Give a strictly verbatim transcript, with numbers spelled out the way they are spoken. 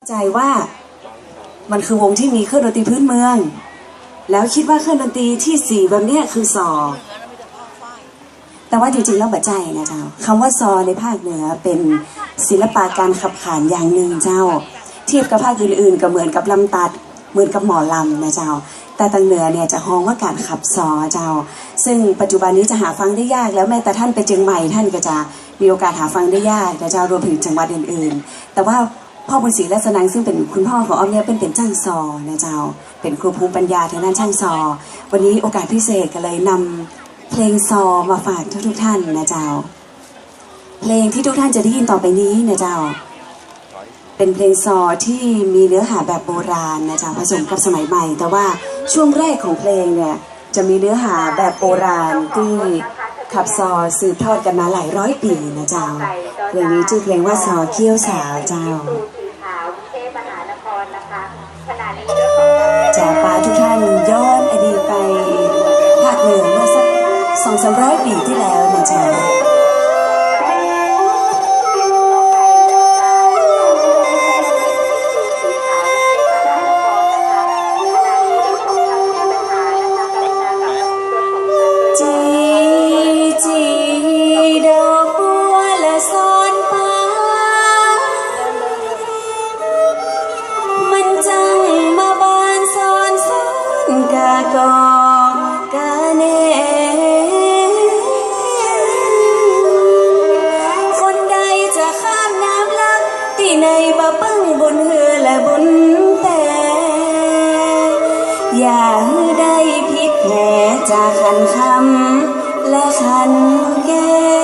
ใจ๋ว่ามันคือวงตี้มีเครื่องดนตรีพื้นเมือง แล้วกึ๊ดว่าเครื่องดนตรีตี้สี่แบบเนี้ยคือซอ แต่ว่าจริงๆ แล้วบ่ใจ้นะเจ้า กำว่าซอในภาคเหนือเป๋นศิลปะก๋านขับขานอย่างนึ่งเจ้า เตียบกับภาคอื่นๆ ก็เหมือนกับลำตัด เหมือนกับหมอลำนะเจ้า แต่ตางเหนือเนี่ยจะฮ้องว่าก๋านขับซอเจ้า ซึ่งปัจจุบันนี้จะหาฟังได้ยากแล้ว แม้แต่ต้านไปเจียงใหม่ต้านก็จะมีโอกาสหาฟังได้ยากนะเจ้า รวมถึงจังหวัดอื่นๆ แต่ว่า พ่อบุญศรีรัตนัง ซึ่งเป๋นคุณพ่อของอ้อมเนี่ย เปิ้นเป๋นจ้างซอนะเจ้า เป๋นครูภูมิปัญญาทางด้านจ้างซอ วันนี้โอกาสพิเศษก็เลยนำเพลงซอมาฝากทุกๆ ท่านนะเจ้า เพลงที่ทุกท่านจะได้ยินต่อไปนี้นะเจ้า เป๋นเพลงซอที่มีเนื้อหาแบบโบราณนะเจ้า ผสมกับสมัยใหม่ แต่ว่าช่วงแรกของเพลงเนี่ย จะมีเนื้อหาแบบโบราณตี้ขับซอสืบทอดกั๋นมาหลายร้อยปี๋นะเจ้า เพลงนี้จื้อเพลงว่าซอเขี้ยวสาวเจ้า จะปาทุกท่านย้อนอดีตไปภาคเหนือเมื่อสักสองสามร้อยปี๋ตี้แล้วนะเจ้า จีจีดอกบัวละสอนปา มันจั้งมาบานสอนสอนกะกอกกะแหน คนใดจะข้ามน้ำลัก ตี้ในบ่เปิ้งบุญหื้อและบุญแป อย่าหื้อได้ผิดแผนจากขันคำและขันแก้ว